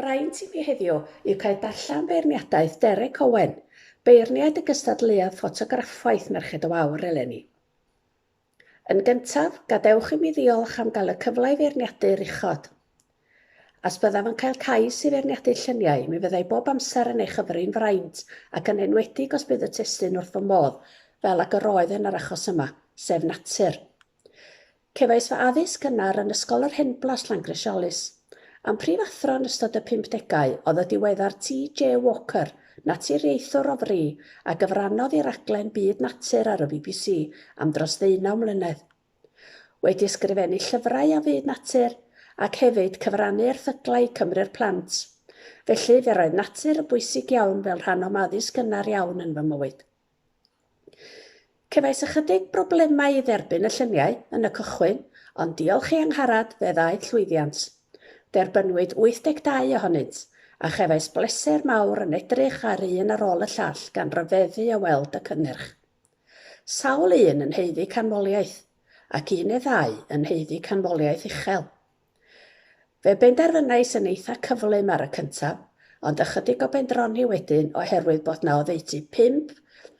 Braint i mi heddiw yw cael darllen beirniadaeth Derek Owen, beirniad y gystadleuaeth ffotograffwaith Merched y Wawr eleni. Yn gyntaf, gadewch i mi ddiolch am gael y cyfle i feirniadu'r uchod. As byddaf yn cael cais i feirniadu lluniau, mi fyddai bob amser yn ei chyfri'n fraint, ac yn enwedig os bydd y testun wrth fy modd, fel ag yr oedd yn yr achos yma, sef natur. Cefais fy addysg gynnar yn Ysgol yr Henblas, Llangrisiolis. A'm prif athro yn ystod y pumpdegau oedd y diweddar TJ Walker, naturiaethwr o fri a gyfrannodd i raglen Byd Natur ar y bbc am dros ddeunaw mlynedd. Wedi ysgrifennu llyfrau am fyd natur, ac hefyd cyfrannu erthyglau i Cymru'r Plant. Felly, fe roedd natur yn bwysig iawn fel rhan o'm addysg gynnar iawn yn fy mywyd. Cefais ychydig broblemau i dderbyn y lluniau yn y cychwyn, ond diolch i Angharad fe ddaeth llwyddiant. Derbynwyd 82 ohonynt, a chefais bleser mawr yn edrych ar un ar ôl y llall gan ryfeddu o weld y cynnyrch. Sawl un yn haeddu canmoliaeth, ac un neu ddau yn haeddu canmoliaeth uchel. Fe benderfynais yn eitha cyflym ar y cyntaf, ond ychydig o bendroni wedyn oherwydd bod 'na oddeutu pump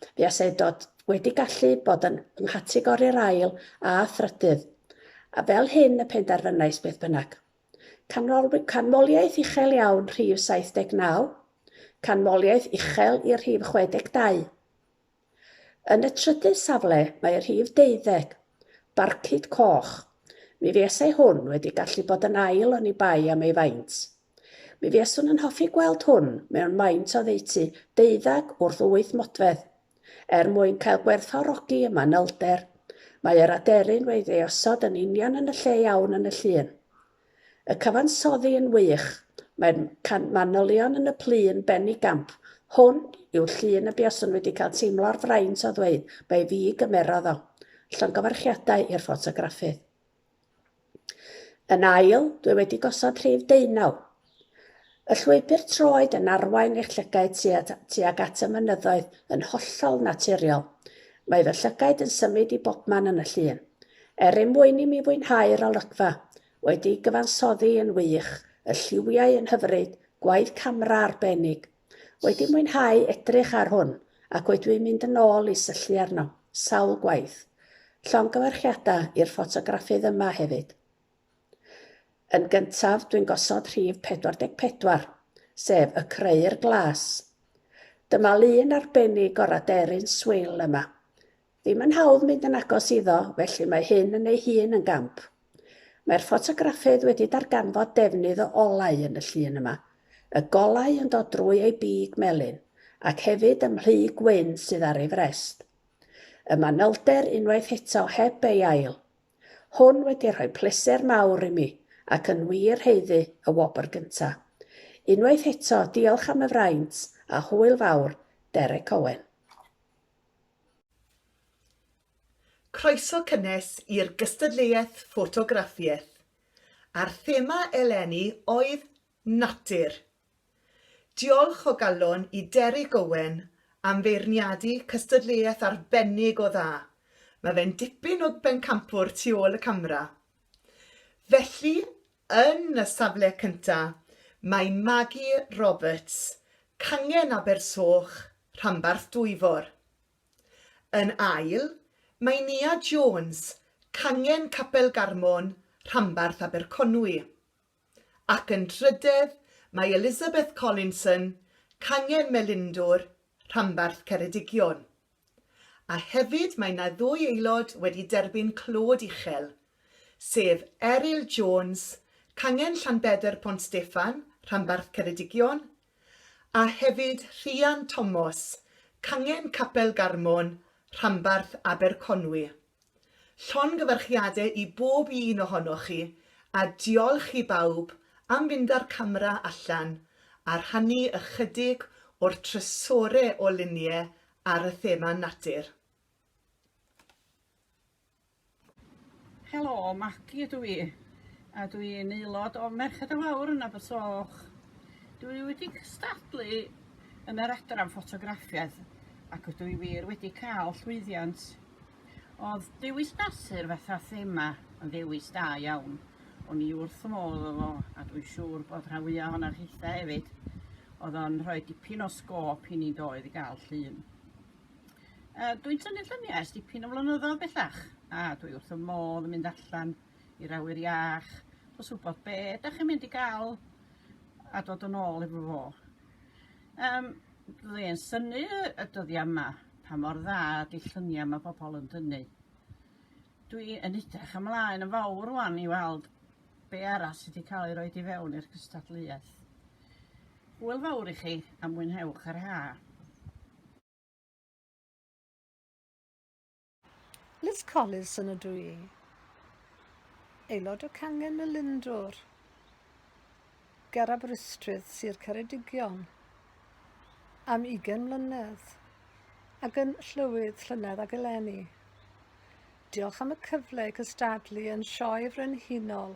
fuasai dod wedi gallu bod yn nghategori'r ail a thrydydd, a fel hyn y penderfynais beth bynnag. Canmol, canmoliaeth uchel iawn rhif 79, canmoliaeth uchel i'r rhif 62. Yn y trydydd safle mae rhif deuddeg, barcud coch. Mi fuasai hwn wedi gallu bod yn ail oni bai am ei faint. Mi fuaswn yn hoffi gweld hwn mewn maint oddeutu deuddag wrth wyth modfedd, er mwyn cael gwerthfawrogi y manylder. Mae yr aderyn wedi ei osod yn union yn y lle iawn yn y llun. Y cyfansoddi yn wych. Mae'r manylion yn y plu yn benigamp. Hwn yw'r llun y buaswn wedi cael teimlo'r fraint o ddweud mai fi gymerodd o. Llongyfarchiadau i'r ffotograffydd. Yn ail, dwi wedi gosod rhif deunaw. Y llwybr troed yn arwain eich llygaid tuag at y mynyddoedd yn hollol naturiol. Mae fy llygaid yn symud i bobman yn y llun. Er er mwyn i mi fwynhau'r olygfa, wedi'i gyfansoddi yn wych, y lliwiau yn hyfryd, gwaith camera arbennig. Wedi mwynhau edrych ar hwn ac wedi'u mynd yn ôl i syllu arno, sawl gwaith. Llongyfarchiadau i'r ffotograffydd yma hefyd. Yn gyntaf, dwi'n gosod rhif 44, sef y crëyr glas. Dyma lun arbennig o'r aderyn swil yma. Ddim yn hawdd mynd yn agos iddo, felly mae hyn yn ei hun yn gamp. Mae'r ffotograffydd wedi darganfod defnydd o olau yn y llun yma. Y golau yn dod drwy ei big melyn, ac hefyd ym mhlu gwyn sydd ar ei frest. Y manylder unwaith eto heb ei ail. Hwn wedi rhoi pleser mawr i mi, ac yn wir haeddu y wobr gynta. Unwaith eto, diolch am y fraint, a hwyl fawr, Derek Owen. Croeso cynnes i'r gystadleuaeth ffotograffiaeth, a'r thema eleni oedd Natur. Diolch o galon i Derek Owen am feirniadu cystadleuaeth arbennig o dda. Mae fe'n dipyn o bencampwr tu ôl y camera. Felly, yn y safle cynta, mae Maggie Roberts, cangen Abersoch, rhanbarth Dwyfor. Yn ail, mae Nia Jones, cangen Capel Garmon, rhanbarth Aberconwy. Ac yn drydedd, mae Elizabeth Collinson, cangen Melindwr, rhanbarth Ceredigion. A hefyd mae 'na ddwy aelod wedi derbyn clod uchel, sef Eryl Jones, cangen Llanbedr Pont Steffan, rhanbarth Ceredigion, a hefyd Rhian Tomos, cangen Capel Garmon, rhanbarth Aberconwy. Llongyfarchiadau i bob un ohonoch chi a diolch i bawb am fynd â'r camera allan a rhannu ychydig o'r trysore o lunie ar y thema natur. Helo, Maggie ydw i, a dwi'n aelod o Merched y Wawr yn Abersoch. Dwi wedi cystadlu yn yr adran ffotograffiaeth ac ydw i wir wedi cael llwyddiant. O'dd dewis natur fatha thema yn ddewis da iawn. O'n i wrth fy modd efo fo, a dwi'n siŵr bod rhan fwyaf ohonoch chitha hefyd. Oedd o'n rhoi dipyn o sgôp i ni doedd i gael llun. Dwi'n tynnu lluniau ers dipyn o flynyddoedd bellach, a dwi wrth fy modd yn mynd allan i'r awyr iach, does wybod be da chi'n mynd i gael a dod yn ôl efo fo. Dwi'n synnu y dyddiau yma pa mor dda 'di lluniau mae bobl yn dynnu. Dwi yn edrych ymlaen yn fawr rwan i weld be arall sydd wedi cael ei roed i fewn i'r cystadleuaeth. Hwyl fawr i chi a mwynhewch yr ha. Liz Collison ydw i, aelod o Cangen Melindwr, ger Aberystwyth, Sir Ceredigion, am ugain mlynedd, ac yn llywydd llynedd ag eleni. Diolch am y cyfle i cystadlu yn Sioe Frenhinol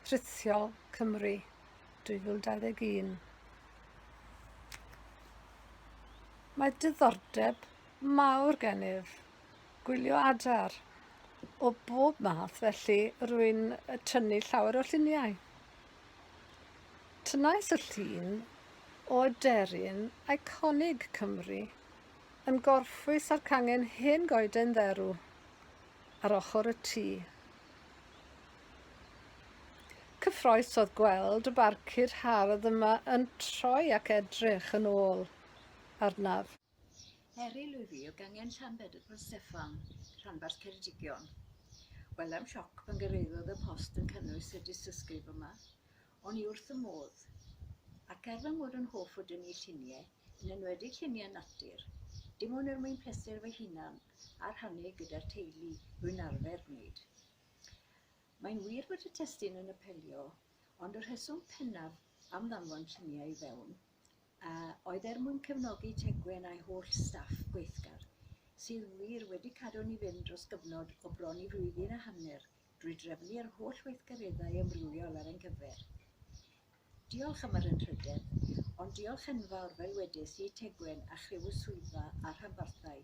Rhithiol Cymru 2021. Mae diddordeb mawr gennyf gwylio adar o bob math felly rwy'n tynnu llawer o lluniau. Tynnais y llun o aderyn eiconig Cymru yn gorffwys ar cangen hen goeden dderw ar ochr y tŷ. Cyffroes oedd gweld y barcud hardd yma yn troi ac edrych yn ôl arnaf. Eryl wyf fi o gangen Llanbedr Pont Steffan, rhanbarth Ceredigion. Wel am sioc pan gyrhaeddodd y post yn cynnwys y dystysgrif yma. O'n i wrth fy modd. Ac er fy mod yn hoff o dynnu lluniau, yn enwedig lluniau natur, dim ond er mwyn pleser fy hunan a rhannu gyda'r teulu rwy'n arfer gwneud. Mae'n wir bod y testun yn apelio, ond y rheswm pennaf am ddanfon lluniau i fewn a oedd er mwyn cefnogi Tegwen a'i holl staff gweithgar, sydd wir wedi cadw ni fynd dros gyfnod o bron i flwyddyn a hanner drwy drefnu yr holl weithgareddau amrywiol ar ein cyfer. Diolch am yr anrhydedd, ond diolch enfawr fel wedes i Tegwen a chriw y swyddfa a'r rhanbarthau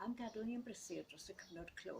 am gadw ni'n brysur dros y cyfnod clo.